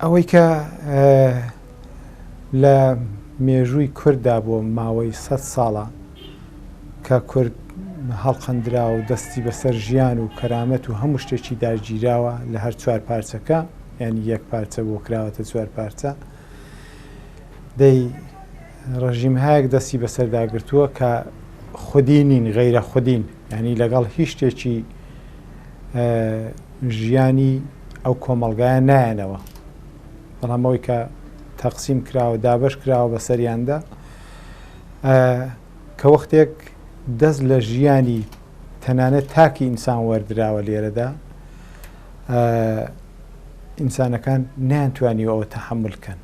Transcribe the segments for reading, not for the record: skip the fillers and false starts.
ئەوەی کە لە مێژووی کورددا بۆ ماوەی سەد ساڵە کە کورد هەڵقەندرا و دەستی بەسەر ژیان و کەرامەت و هەموو شتێکی داگیراوە لە هەر چوار پارچەکە، یانی یەک پارچە بۆ کراوەتە چوار پارچە، دەی ڕژیمهایەک دەستی بەسەردا گرتووە کە خودی نین، غەیرە خودین، یانی لەگەڵ هیچ شتێکی ژیانی ئەو کۆمەڵگایە نایەنەوە. بەڵام ئەوەی کە تەقسیم کراوە، دابەش کراوە بەسەریاندا، کە وەختێک دەست لە ژیانی تەنانەت تاکی ئینسان وەردراوە لێرەدا، ئینسانەکان نەیانتوانیوە ئەوە تەحەمول کەن.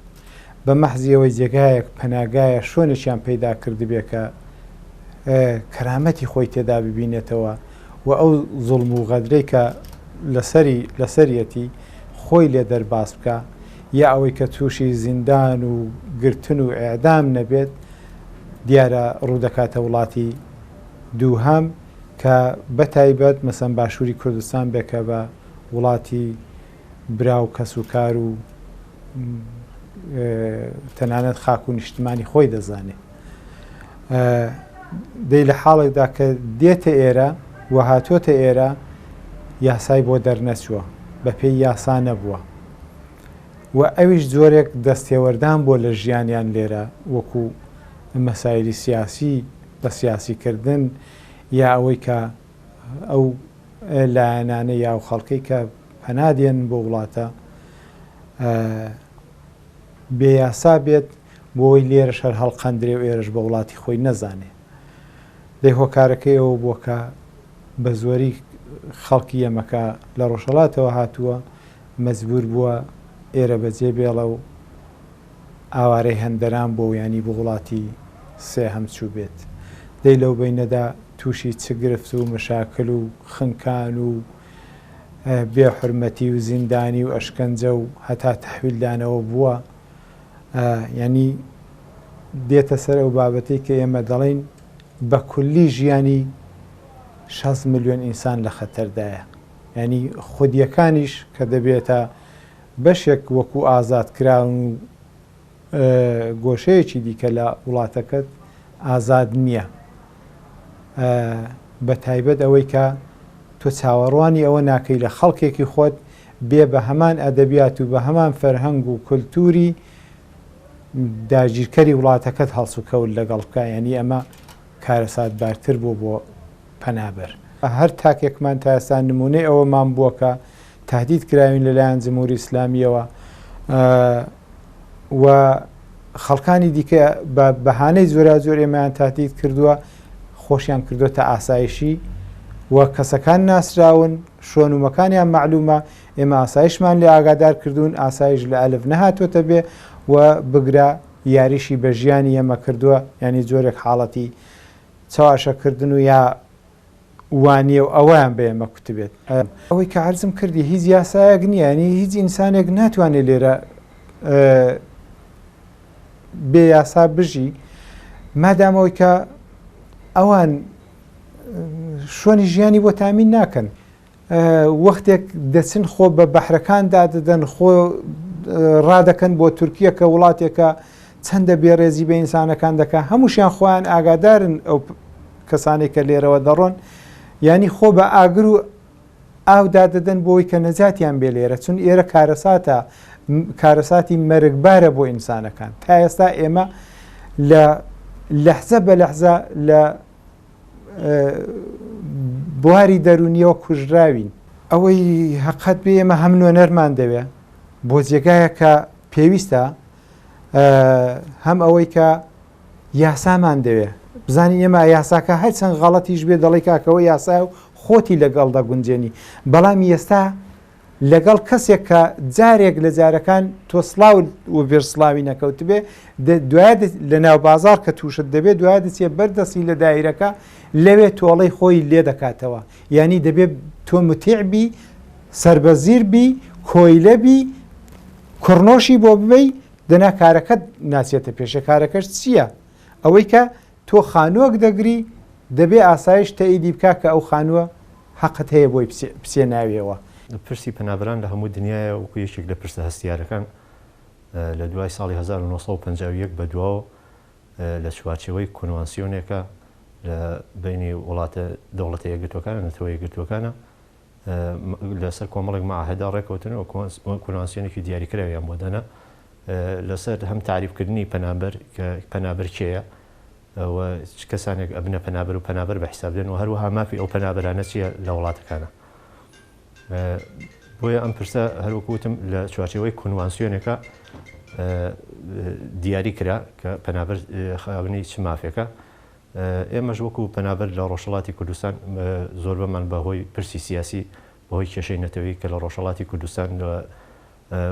بە مەحزی ئەوەی جێگایەک، پەناگایە، شوێنێکیان پەیدا کردبێ کە کەرامەتی خۆی تێدا ببینێتەوە و ئەو زوڵم و غەدرەی کە لەسەری لەسەریەتی خۆی لێ دەرباز بکا، یا ئەوەی کە تووشی زیندان و گرتن و ئێعدام نەبێت، دیارە ڕوو دەکاتە وڵاتی دووهەم کە بە تایبەت مەسەن باشووری کوردستان بێ کە بە وڵاتی برا و کەس و کار و تەنانەت خاک و نیشتمانی خۆی دەزانێ. دەی لە حاڵێکدا کە دێتە ئێرە و هاتۆتە ئێرە یاسای بۆ دەرنەچووە، بە پێی یاسا نەبووە و ئەویش جۆرێک دەستێوەردان بووە لە ژیانیان لێرە وەکوو مەسایلی سیاسی بە سیاسی کردن یا ئەوەی کە ئەو لایەنانە یا ئەو خەڵکەی کە پەنا دێنن بۆ وڵاتە بێ یاسا بێت بۆی لێرەش هەر هەڵقەندرێ و ئێرەش بە وڵاتی خۆی نەزانێ. دەی هۆکارەکەی ئەوە بووە کە بە زۆری خەڵکی ئێمەکە لە ڕۆژهەڵاتەوە هاتووە مەجبوور بووە ئێرە بەجێ بێڵە و ئاوارەی هەندەران بووە و یانی بۆ وڵاتی سێهەم چووبێت. دەی لەو بەینەدا تووشی چ گرفت و مەشاکل و خنکان و بێ حورمەتی و زیندانی و ئەشکەنجە و هەتا تەحویل دانەوە بووە، یانی دێتە سەر ئەو بابەتەی کە ئێمە دەڵێین بە کولی ژیانی 6 ملیۆن ئینسان لە خەتەردایە. یانی خودیەکانیش کە دەبێتە بەشێک وەکو ئازادکراون و گۆشەیەکی دیکە لە وڵاتەکەت ئازاد نییە. بە تایبەت ئەوەی کە تۆ چاوەڕوانی ئەوە ناکەی لە خەڵکێکی خۆت بێ بە هەمان ئەدەبیات و بە هەمان فەرهەنگ و کولتووری داگیرکەری وڵاتەکەت هەڵسوکەوت لەگەڵ بکا، یانی ئەمە کارەساتبارتر بووە بۆ پەنابەر. هەر تاکێکمان تا ئێستا نموونەی ئەوەمان بووە کە تەهدید کراوین لەلایەن جمهوری ئیسلامییەوە و خەڵکانی دیکە بە بەهانەی جۆراوجۆر ئێمەیان تەهدید کردووە، خۆشیان کردووەتە ئاسایشی و کەسەکان ناسراون، شۆن و مەکانیان مەعلومە، ئێمە ئاسایشمان لێ ئاگادار کردوون، ئاسایش لە ئەلف نەهاتووەتە بێ و بگرە یاریشی بە ژیانی ئێمە کردووە، یانی جۆرێک حاڵەتی چەواشەکردن و یا وانیە و ئەوەیان بە ئێمە کوتبێت. ئەوەی کە عەرزم کردی هیچ یاسایەک نییە، یانی هیچ ئینسانێک ناتوانێت لێرە بێ یاسا بژی، مادام ئەوەی کە ئەوان شوێنی ژیانی بۆ تامین ناکەن. وەختێک دەچن خۆ بە بەحرەکاندا دەدەن، خۆ ڕادەکەن بۆ تورکیە کە وڵاتێکە چەندە بێڕێزی بە ئینسانەکان دەکا، هەمووشیان خۆیان ئاگادارن ئەو کەسانێک کە لێرەوە دەڕۆن، یانی خۆ بە ئاگر و ئاودا دەدەن بۆی کە نەجاتیان بێ لێرە، چون ئێرە کارەساتە، کارەساتی مەرگبارە بۆ ئینسانەکان. تا ئێستا ئێمە لە لەحزە بە لەحزە لە بواری دەروونیەوە کوژراوین. ئەوەی هەقەت بێ ئێمە هەم نوێنەرمان دەوێ بۆ جێگایە کە پێویستە، هەم ئەوەی کە یاسامان دەوێ بزانین ئێمە یاساکە هەرچەند غەڵەتیش بێ دەڵێ کاکەوە یاسایە و خۆتی لەگەڵ دەگونجێنی، بەڵام ئێستا لەگەڵ کەسێک کە جارێک لە جارەکان تۆ سڵاو و بێر سڵاوی نەکەوتبێ، دوایە لە ناو بازاڕ کە تووشت دەبێ دوایە دەچێ بەر دەستی لە دایرەکە لەوێ تۆڵەی خۆی لێ دەکاتەوە. یانی دەبێ تۆ متیع بی، سەربەزیر بی، کۆیلە بی، کوڕنۆشی بۆ ببەی، دەنا کارەکەت ناچێتە پێشێ. کارەکەش چییە؟ ئەوەی کە تۆ خانووەک دەگری دەبێ ئاسایش تەئیدی بکا کە ئەو خانووە حەقت هەیە بۆی بچیە ناویەوە. پرسی پەنابەران لە هەموو دنیایە وەکو یەکێک لە پرسە هەستیارەکان لە دوای ساڵی 1951 بە دواوە لە چوارچێوەی کۆنوانسیۆنێکە لە بەینی وڵاتە دەوڵەتە یەکگرتووەکان و نەتەوە یەکگرتووەکانە لەسەر کۆمەڵێک معاهدە ڕێکەوتن و کۆنوانسیۆنێکی دیاریکراویان بۆ دانا لەسەر هەم تاریفکردنی پەنابەر کە پەنابەر کێیە و چ کەسانێک ئەبنە پەنابەر و پەنابەر بە حیساب دێن و هەروەها مافی ئەو پەنابەرانە چییە لە وڵاتەکانە. بۆیە ئەم پرسە هەروەکو وتم لە چوارچێوەی کونوانسیۆنێکە دیاری کرا کە پەنابەر خاوەنی چ مافێکە. ئێمەش وەکو پەنابەر لە ڕۆژهەڵاتی کوردستان زۆربەمان بە هۆی پرسی سیاسی بەهۆی کێشەی نەتەوەیی کە لە ڕۆژهەڵاتی کوردستان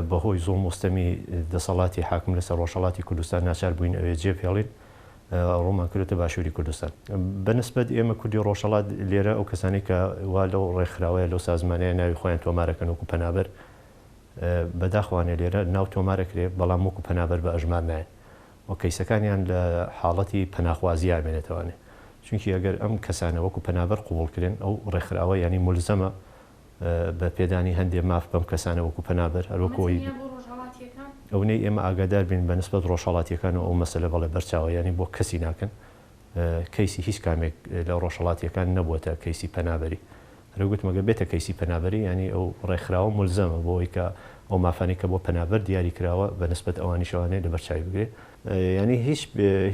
بەهۆی زوڵم و ستەمی دەسەڵاتی حاکم لەسەر ڕۆژهەڵاتی کوردستان ناچار بووین ئەوێ جێ بهێڵین ڕوومان کردۆتە باشووری کوردستان. بە نسبەت ئێمە کوردی ڕۆژهەڵات لێرە ئەو کەسانەی کە وا لەو ڕێکخراوەیە لەو سازمانەیە ناوی خۆیان تۆمارەکەن وەکو پەنابەر بەداخەوانێ لێرە ناو تۆمارەکرێ بەڵام وەکو پەنابەر بە ئەژمار نایەن و کەیسەکانیان لە حاڵەتی پەناخوازیا ئەمێنێتەوانێ چونکی ئەگەر ئەم کەسانە وەکو پەنابەر قبوڵ کرێن ئەو ڕێکخراوە یانی مولزەمە بە پێدانی هەندێ ماف بەم کەسانە وەکو پەنابەر هەر وەکو ئەوەی ئەونەی ئێمە ئاگادار بین بە نسبەت ڕۆژهەڵاتیەکان و ئەو مەسەلە بەڵێ بەرچاوە یانی بۆ کەسی ناکەن کەیسی هیچ کامێک لە ڕۆژهەڵاتیەکان نەبووەتە کەیسی پەنابەری هەر گوتم ئەگەر بێتە کەیسی پەنابەری یانی ئەو ڕێکخراوە مولزەمە بۆ ئەوەی کە ئەو مافانەی کە بۆ پەنابەر دیاری کراوە بە نسبەت ئەوانیشەوانێ لەبەر چاوی بگرێ یانی هیچ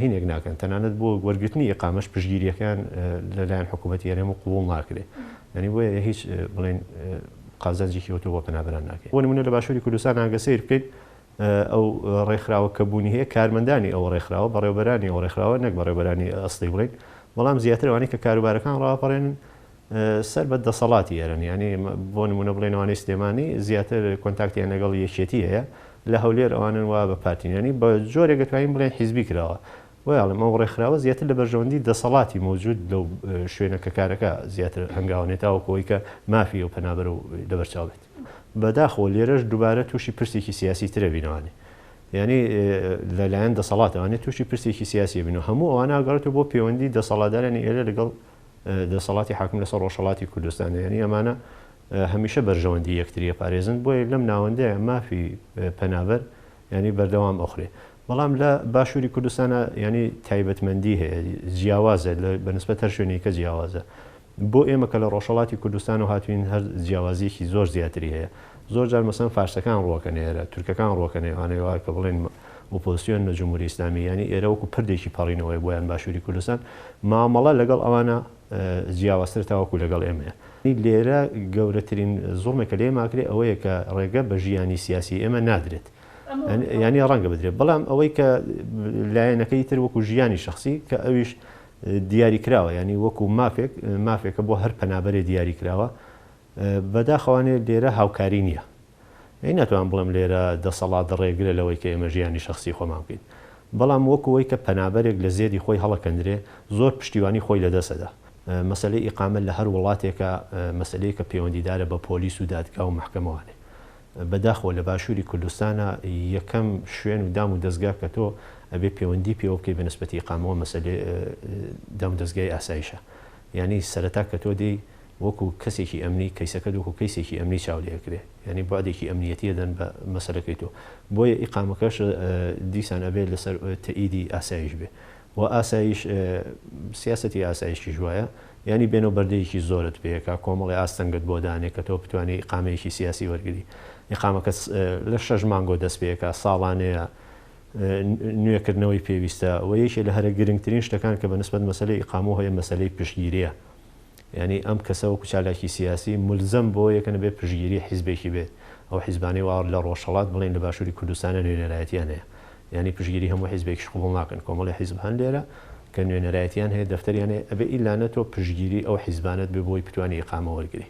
هینێک ناکەن تەنانەت بۆ وەرگرتنی ئیقامەش پشتگیریەکەیان لەلایەن حکوومەتی هەرێم و قبوڵ ناکرێ یانی بۆیە هیچ بڵێن قازانجێکی ئەوتۆ بۆ پەنابەران ناکرێت بۆ نمونە لە باشووری کوردستان ئەگەر سەیر بکەین ئەو ڕێکخراوە کە بوونی هەیە کارمەندانی ئەو ڕێکخراوە بەڕێوەبەرانی ئەو ڕێکخراوە نەک بەڕێوەبەرانی ئەسڵی بڵێین بەڵام زیاتر ئەوانەی کە کاروبارەکان ڕاپەڕێنن سەر بە دەسەڵاتی ئێرەن یانی بۆ نمونە بڵێن ئەوانەی سلێمانی زیاتر کۆنتاکتیان لەگەڵ یەکێتی هەیە لە هەولێر ئەوانن وا بە پارتین یانی بە جۆرێک دەتوانین بڵێن حیزبی کراوە بۆیە ئەڵێم ئەو ڕێکخراوە زیاتر لە بەرژەوەندی دەسەڵاتی مەوجود لەو شوێنە کە کارەکە زیاتر هەنگاوەنێت تاوەکو ئەوەی کە مافی ئەو پەنابەرە و لەبەرچاو بێت. بەداخەوە لێرەش دووبارە تووشی پرسێکی سیاسی ترە بینەوانێ یانی لەلایەن دەسەڵاتەوانێ تووشی پرسێکی سیاسی بین و هەموو ئەوانە ئەگەڕێتەوە بۆ پەیوەندی دەسەڵاتدارانی ئێرە لەگەڵ دەسەڵاتی حاکم لەسەر ڕۆژهەڵاتی کوردستان یانی ئەمانە هەمیشە بەرژەوەندی یەکتری ئەپارێزن بۆیە لەم ناوەندەیە مافی پەنابەر یانی بەردەوام ئەخورێ بەڵام لە باشووری کوردستانە یانی تایبەتمەندی هەیە جیاوازە بە نسبەت هەر شوێنێکە جیاوازە بۆ ئێمە کە لە ڕۆژهەڵاتی کوردستان و هاتوین هەر جیاوازیەکی زۆر زیاتری هەیە زۆر جار مەسەن فارسەکان ڕوەکەن ئێرە تورکەکان ڕوەکەن ئێوانەوە کە بڵێن ئۆپۆزسیۆن لە جمهوری ئیسلامی یانی ئێرە وەکو پردێکی پەڕینەوەیە بۆیان باشووری کوردستان مامەڵە لەگەڵ ئەوانە جیاوازترە تاوەکو لەگەڵ ئێمەیە. لێرە گەورەترین زوڵمێک کە لێ ماکرێ ئەوەیە کە ڕێگە بە ژیانی سیاسی ئێمە نادرێت یانی ڕەنگە بدرێت بەڵام ئەوەی کە لایەنەکەی تر وەکو ژیانی شخصی کە ئەویش دیاری کراوە ینی وەکو مافێک مافێکە بۆ هەر پەنابەرێ دیاری کراوە بەداخەوانێ لێرە هاوکاری نییە ئەی ناتوانم بڵێم لێرە دەسەڵات ڕێگرە لەوەی کە ئێمە ژیانی شەخسی خۆمان بکەین، بەڵام وەکو وەی کە پەنابەرێک لە زێدی خۆی هەڵەکەندرێ زۆر پشتیوانی خۆی لەدەست ئەدا. مەسەلەی ئیقامە لە هەر وڵاتێکا مەسەلەیەکە پەیوەندیدارە بە پۆلیس و دادگا و مەحکەمەوانێ. بەداخەوە لە باشووری کوردستانا یەکەم شوێن و دام و دەزگا کە تۆ ئەبێ پەیوەندی پێوە بکەی بە نسبەتی ئیقامەوە مەسەلەی دام و دەزگای ئاسایشە. یانی سەرەتا کە تۆ دێی وەکو کەسێکی ئەمنی کەیسەکەت وەکو کەیسێکی ئەمنی چاو لێ ئەکرێ یانی بوعدێکی ئەمنیەتی ئەدەن بە مەسەلەکەی تۆ بۆیە ئیقامەکەش دیسان ئەبێ لەسەر تەئیدی ئاسایش بێ و ئاسایش سیاسەتی ئاسایشیش وایە یانی بێنەوە بەردەیەکی زۆرت پێکا کۆمەڵی ئاستەنگت بۆ دانێ کە تۆ بتوانانی ئیقامەیەکی سیاسی وەرگری ئیقامەکە لە شەش مانگۆ دەست پێکا ساڵانەیە نوێکردنەوەی پێویستە و یەکێ لە هەرە گرنگترین شتەکان کە بە نسبەت مەسەلەی ئیقامەوە هەیە مەسەلەی پشتگیریە یانی ئەم کەسە وەکو چالاکی سیاسی مولزەم بەوەیە کە نەبێ پشتگیری حیزبێکی بێت، ئەو حیزبانەی وا لە ڕۆژهەڵات بڵێین لە باشووری کوردستانە نوێنەرایەتیان هەیە، یانی پشتگیری هەموو حیزبێکیش قبوڵ ناکەن، کۆمەڵی حیزب هەن لێرە کە نوێنەرایەتیان هەیە، دەفتەریان هەیە، ئەبێ ئیلا نە تۆ پشتگیری ئەو حیزبانەت بێ بۆی بتوانی ئیقامە وەرگری.